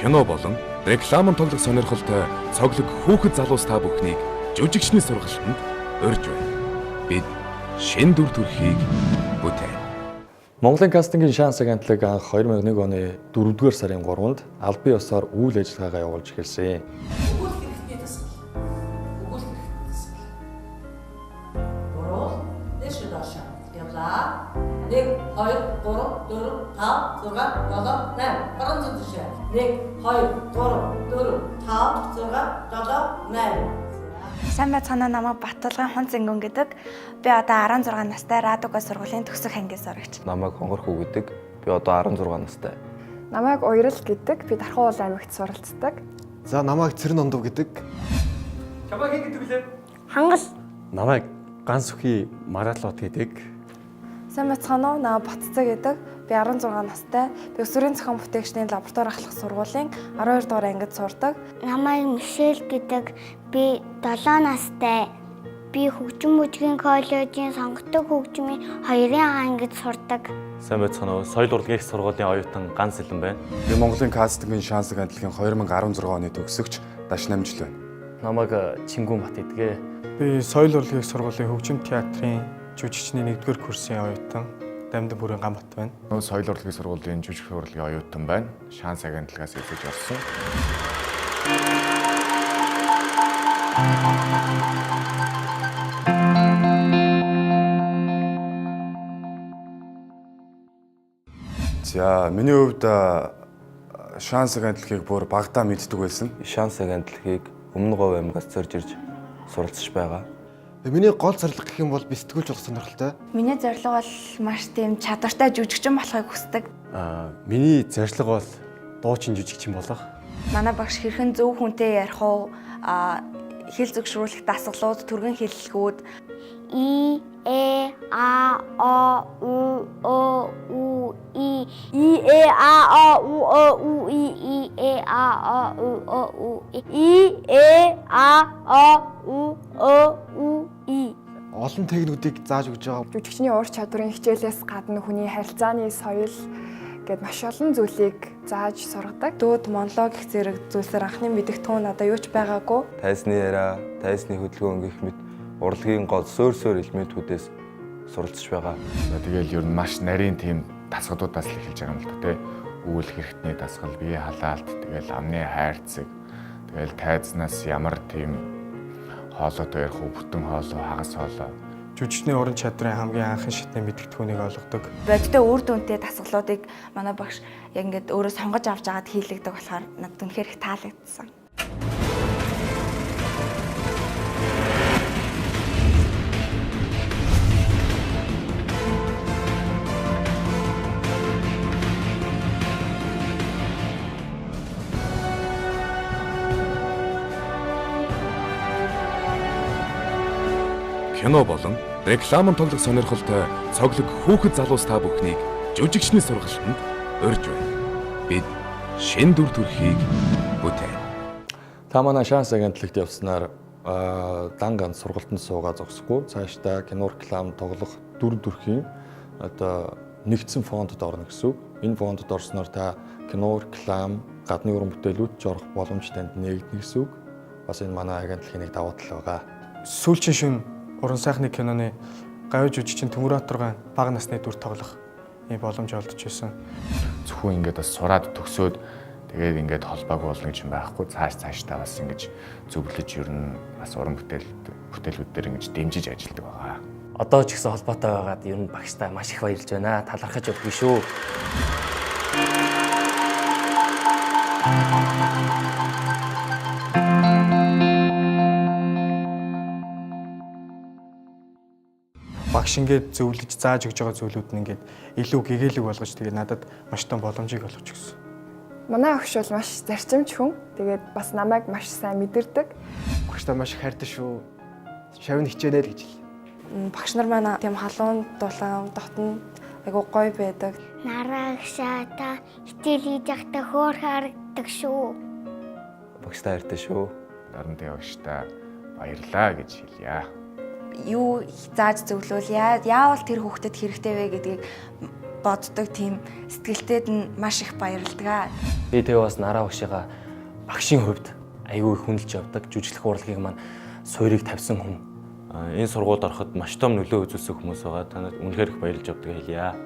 Кино болон рекламын тоглох сонирхолтой цоглог хүүхэд залуус та бүхнийг жүжигчний сургалтанд урьж байна. Бид шин дүр төрхийг бүтээн. Монголын кастингийн шанс агентлаг анх 2001 оны 4-р сарын 3-нд албан ёсоор үйл ажиллагаагаа явуулж эхэлсэн. Өгүүлэх хэрэгтний дасгал. Өгүүлэх хэрэгтний дасгал. Гурван дээш доош. Явлаа. 1 2 3 4 5 6 7 8. Баруун зүүн тишээ. 1 2 3 4 5 6 7 8. Сайн байцгаана, намайг Батулгын Хун Зэнгүн гэдэг. Би одоо 16 настай Радуга сургуулийн төгсөх ангийн сурагч. Намайг Хонгор хүү гэдэг. Би одоо 16 настай. Намайг Уярал гэдэг. Би Дархан уул аймагт суралцдаг. За, намайг Цэрэн Ондов гэдэг. Чамайг хэн гэдэг билээ? Хангал. Намайг Гансүхий Маратлот гэдэг. Сайн байцгаана уу? Намайг Батцаа гэдэг. Би 16 настай. Би өсвөрийн зохион бүтээгчдийн лаборатори ахлах сургуулийн 12 дугаар ангид сурдаг. Намайг Мишель гэдэг. Би 7 настай. Би хөгжим бүжгийн коллежийн сонгодог хөгжмийн 2-ын ангид сурдаг. Сайн байцгаана уу? Соёл урлагийн их сургуулийн оюутан Ганс Сэлэн байна. Би Монголын кастингийн шанс агентлагийн 2016 оны төгсөгч Даш Намжил байна. Намайг Чингүн Бат гэдэг. Би соёл урлагийн их сургуулийн хөгжим театрын жүжигчний 1-р курсын оюутан Дамдын бүрийн Ганбат байна. Соёл урлагийн сургуулийн жүжиг урлагийн оюутан байна. Шанс агентлагаас эзэж орсон. За, миний хувьд шанс агентлагийг бүр багадаа мэддэг байсан. Шанс агентлагийг Өмнө Говь аймгаас зорж ирж суралцж байгаа. Миний гол зорилго гэх юм бол би сэтгүүлч болох сонирхолтой. Миний зорилго бол маш тийм чадвартай жүжигчин болохыг хүсдэг. Миний зорилго бол дуучин жүжигчин болох. Манай багш хэрхэн зөв хүнтэй ярих уу, хэл зөгшрүүлэх дасгалууд, түргэн хэллэгүүд. И Э А О У О У И И Э А О У О У И И Э А О У О У И И Э А О У О У И. Олон техникүүдийг зааж өгч байгаа. Жүжигчний ур чадварын хичээлээс гадна хүний харилцааны соёл гэд маш олон зүйлийг зааж сургадаг. Дүүд монолог гэх зэрэг зүйлсээр анхны мэдгэдэгтүүн надад юу ч байгаагүй. Тайзны яриа, тайзны хөдөлгөөн гэх мэт урлагийн гол суур суурь элементүүдээс суралцж байгаа. За, тэгэл ер нь маш нарийн тийм дасгалуудаас л эхэлж байгаа юм л да, тий. Өгүүлэх хэрэгтний дасгал, бие халаалт, тэгэл амны хайрцаг, тэгэл тайзнаас ямар тийм хоолойтой ярих уу, бүтэн хоолой, хагас хоолой. Жүжигчний уран чадрын хамгийн анхны шатны мэдгэдэгтүүнийг олгодог. Бодиттой үр дүнтэй дасгалуудыг манай багш яг ингээд өөрөө сонгож авч агаад хийлэгдэг болохоор надад үнэхээр их таалагдсан. Кино болон рекламын тоглох сонирхолтой цоглог хүүхэд залуус та бүхнийг жүжигчний сургалтанд урьж байна. Бид шин дүр төрхийг бүтээн. Та манай шанс агентлагт явснаар дан ганц сургалтанд суугаа зогсохгүй цаашдаа кино реклам тоглох дүр төрхийн одоо нэгдсэн фондод орно гэсэн үг. Энэ фондод орсноор та кино реклам гадны уран бүтээлүүд ч орох боломж танд нээгдэнэ гэсэн үг. Бас энэ манай агентлагийн нэг давуу тал байгаа. Сүүлчийн шөнө уран сайхны киноны гавь жүжигчин Төмөр-Батургаан бага насны дүр тоглох ийм боломж олдож байсан. Зөвхөн ингээд бас сураад төгсөөд тэгээд ингээд холбоогүй болно гэж юм байхгүй. Цаашдаа бас ингэж зөвлөж ер нь бас уран бүтээлүүд дээр ингэж дэмжиж ажилладаг байгаа. Одоо ч гэсэн холбоотой байгаад ер нь багштай маш их баярлж байна. Талархаж өгдөө шүү. Багш ингээд зөвлөж зааж өгч байгаа зүйлүүд нь ингээд илүү гэгээлэг болгож тэгээд надад маш том боломжийг олгож өгсөн. Манай огш бол маш зарчимч хүн. Тэгээд бас намайг маш сайн мэдэрдэг. Багштай маш их хайртай шүү. Шавь нь хичээнэ л гэж хэл. Багш нар маань тийм халуун дулаан дотн айгуу гоё байдаг. Нараагшаа та хичээл хийж байхдаа хөөр харагддаг шүү. Багштай хайртай шүү. Дарамтын багштай баярлаа гэж хэлье. Юу зааж зөвлөвөл яавал тэр хүүхдэд хэрэгтэй вэ гэдгийг боддог тийм сэтгэлтэйд нь маш их баярладаг. Би тэгээ бас Нараа багшигаа багшийн хувьд айгүй их хүндэлж явдаг. Жүжиглэх урлагийг маань суурийг тавьсан хүн. Энэ сургуульд ороход маш том нөлөө үзүүлсэн хүмүүс байгаа. Танад үнэхээр их баярлж явдаг хэлье.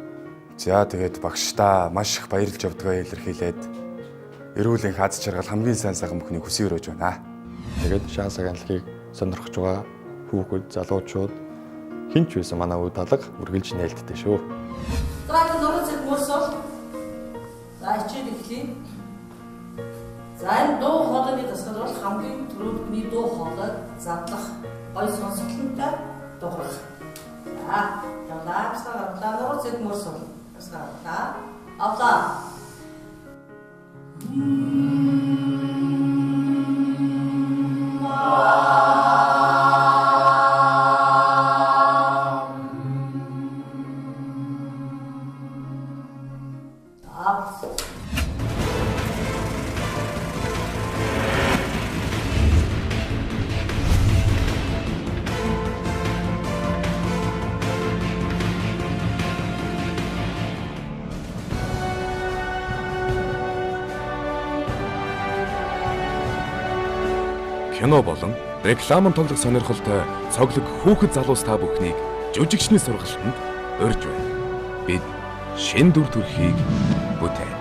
За тэгээд багшдаа маш их баярлж явдгаа илэрхийлээд эрүүл энх аз жаргал хамгийн сайн сайхан бүхнийг хүсэн өрөөж байна. Тэгээд Шанс агентлагийг сонирхож байгаа хүүхэд, залуучууд хэн ч байсан манай үе талга үргэлж нээлттэй шүү. За энэ нуруу цэг мөрсөл. За хичээл эхлэе. За энэ дуу хоолойны дасгал бол хамгийн түрүүнд миний дуу хоолойг задлах, гоё сонсголонтой дуурах. За, явлаа. Авлаа. Нуруу цэг мөрсөл. Авлаа. Авлаа. Кино болон рекламын тоглох сонирхолтой цоглог хүүхэд залуус та бүхнийг жүжигчний сургалтанд урьж байна. Бид шинэ дүр төрхийг бүтээнэ.